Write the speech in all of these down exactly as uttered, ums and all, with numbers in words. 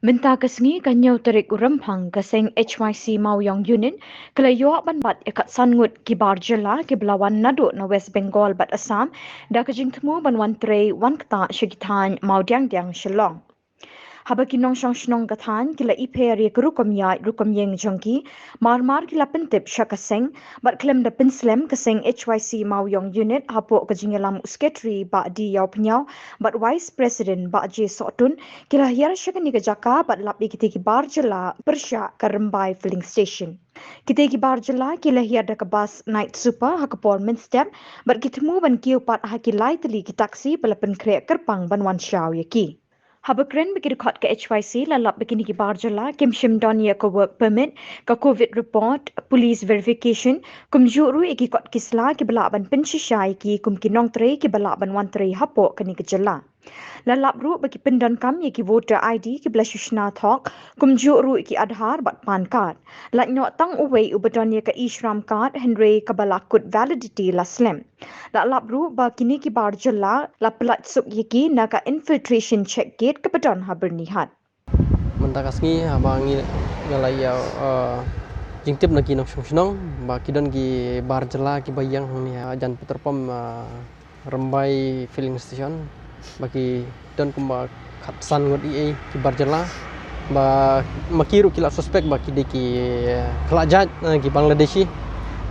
Mynta ka sngi ka hynñiew tarik u Rymphang ka seng H Y C Mawiong Unit ka la ïoh ban bat ïa ka san ngut ki bar jylla kiba la wan naduh na West Bengal bad Assam da ka jingthmu ban wan trei wan ktah sha ki thaiñ Mawdiangdiang Shillong. Haba ki nongshong shnong ka thaiñ ki la ipher ïa ka rukom ïaid rukom ïeng jong ki, mar mar ki la pyntip sha ka seng, bad khlem da pynslem ka seng H Y C Mawiong Unit hapoh ka jingïalam u Secretary Bah D Ïawphniaw bad Vice President Bah J Sohtun, ki la hiar sha kane ka jaka bad lap ïa kitei ki bar jylla pyrshah ka Rymbai Filling Station. Kitei ki bar jylla ki la hiar da ka bus Night Super ha ka por mynstep, bad ki thmu ban kiew pat ha ki lai tylli ki taxi ba la pynkhreh kyrpang ban wan shaw ïa ki. Haba kren bad ki dkhot ka H Y C, la lap ba kine ki bar jylla kim shym don ïa ka work permit, ka covid report, police verification, kumjuh ruh ïa ki kot ki sla kiba lah ban pynshisha ïa ki kum ki nongtrei kiba lah ban wan trei hapoh kane ka jylla. La lap ruh ba ki pyndonkam ïa ki voter I D kiba la shu shna thok, kumjuh ruh ïa ki Aadhaar bad PAN card. Lait noh tang uwei uba don ïa ka e-Shram card, hynrei kaba la kut validity la slem. La lap ruh ba kine ki bar jylla la pyllait suk ïa ki na ka infiltration check gate kaba don ha Byrnihat. Mynta ka sngi haba ngi, nga la ïa, eh, jingtip na ki nongshong shnong ba ki don ki bar jylla kiba ïeng hangne hajan petrol pump, eh, Rymbai Filling Station, ba ki don kumba khatsan ngut ïa ki bar jylla, ba ma ki ruh ki la suspect ba ki dei ki, eh, khlad jait, eh, ki Bangladeshi.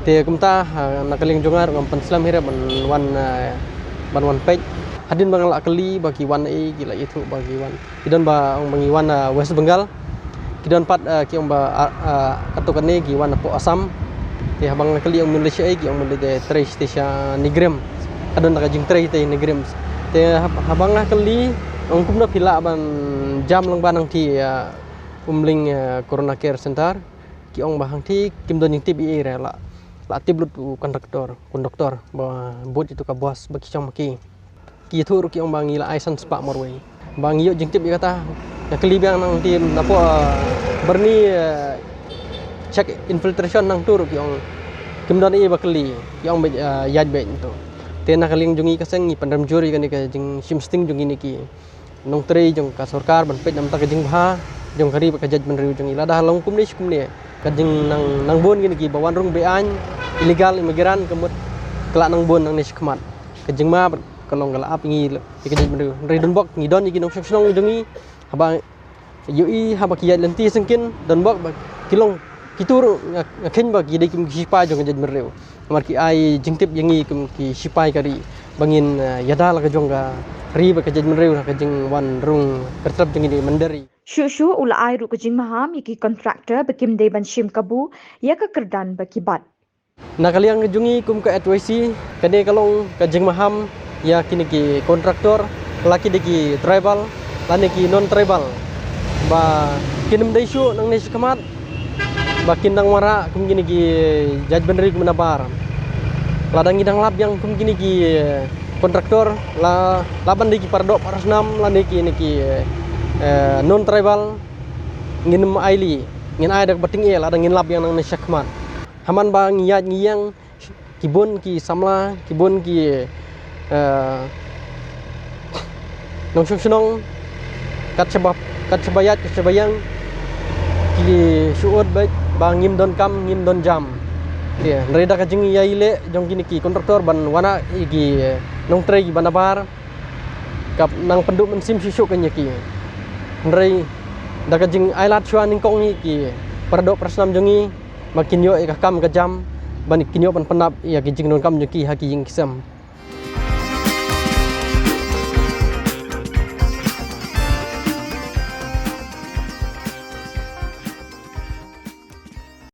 Te kumta, eh, na ka liang jong nga ruh ngam pynslem hi re ban wan, eh, ban wan peit. Hadien ba nga la kylli ba ki wan ei, ki la ïathuh ba ki wan, ki don ba ong ba ngi wan, eh, West Bengal. Ki don pat, eh, ki ong ba, ah, ah, katto katne ki wan hapoh Assam. Te haba nga kylli ong mynta leit shaei, ki ong mynta leit trei sha NEIGRIHMS. Ka don ka jingtrei te NEIGRIHMS. Te hab-, haba nga kylli ong kumno phi lah ban jam lang ban nangtei, eh, Umling, eh, Corona Care Center. Ki ong ba hangtei kim don jingtip ei ei re, la, la tip lut u conductor, conductor ba bud ïa tu ka bus ba ki shong ma ki. Ki ïathuh ruh ki ong ba ngi la ai san spah marwei. Ba ngi ïoh jingtip ïa kata, nga kylli biang nangtei napoh, eh, Byrni, eh, check infiltration nangtu ruh ki ong kim don ei ei ba kylli, ki ong beit, eh, ïaid beit tu. Te na ka liang jong ngi ka seng ngi pynrem jur ïa kane ka jingshim sting jong kine ki nongtrei jong ka sorkar ban peit namar ka jingbha jong ka ri bad ka jaitbynriew jong ngi. Lada long kumne shi kumne ka jingnang, nang bun kine kiba wan rung be-aiñ, illegal immigrant, ka mut ka la nang bun nangne shakhmat. Ka jingma bad ka long ka la ap ngi ïa ka jaitbynriew. Hynrei don bok ngi don ïa ki nongshong shnong jong ngi, haba ïohi haba ki ïaid lynti syngkien, don bok ba ki long, kitu ruh nga, nga kheiñ ba ki dei kum ki shipai jong ka jaitbynriew. Namar ki ai jingtip ïa ngi kum ki shipai ka ri ba ngin, eh, ïada la ka jong ka ri bad ka jaitbynriew ha ka jingwan rung kyrtep jong ngi na ka mynder ri. Shuh shuh u la ai ruh ka jingmaham ïa ki contractor ba kim dei ban shim kabu ïa ka kyrdan ba ki bat. Na ka liang jong ngi kum ka H Y C, kane ka long ka jingmaham ïa kine ki contractor, la ki dei ki tribal lane ki non tribal, ba kin ym dei shuh nangne shakhmat ba kin nang wanrah kum kine ki jaitbynriew kiba nabar. Lada ngi dang lap biang kum kine ki contractor, la, la ban dei ki paradoh parasnam lane kine ki, eh, non tribal, ngin ym ailad, ngin ai da kaba tyngeh lada ngin lap biang nangne shakhmat. Haman ba ngi ïaid ngi ïeng, ki bun ki samla, ki bun ki, eh, nongshong shnong, kat shaba, kat shaba ïaid, kat shaba ïeng, ki shu ud beit ba ngim don kam, ngim don jam. Te hynrei da ka jingïaleh jong kine ki contractor ban wanrah ïa ki nongtrei kiba nabar, ka nang pynduh mynsiem shuh shuh kein ïa ki. Hynrei da ka jingailad shuwa nyngkong ïa ki paradoh parasnam jong ngi, ba kin ïoh ïa ka kam ka jam, ban kin ïoh ban pynap ïa ki jingdonkam jong ki ha ki ïing ki sem.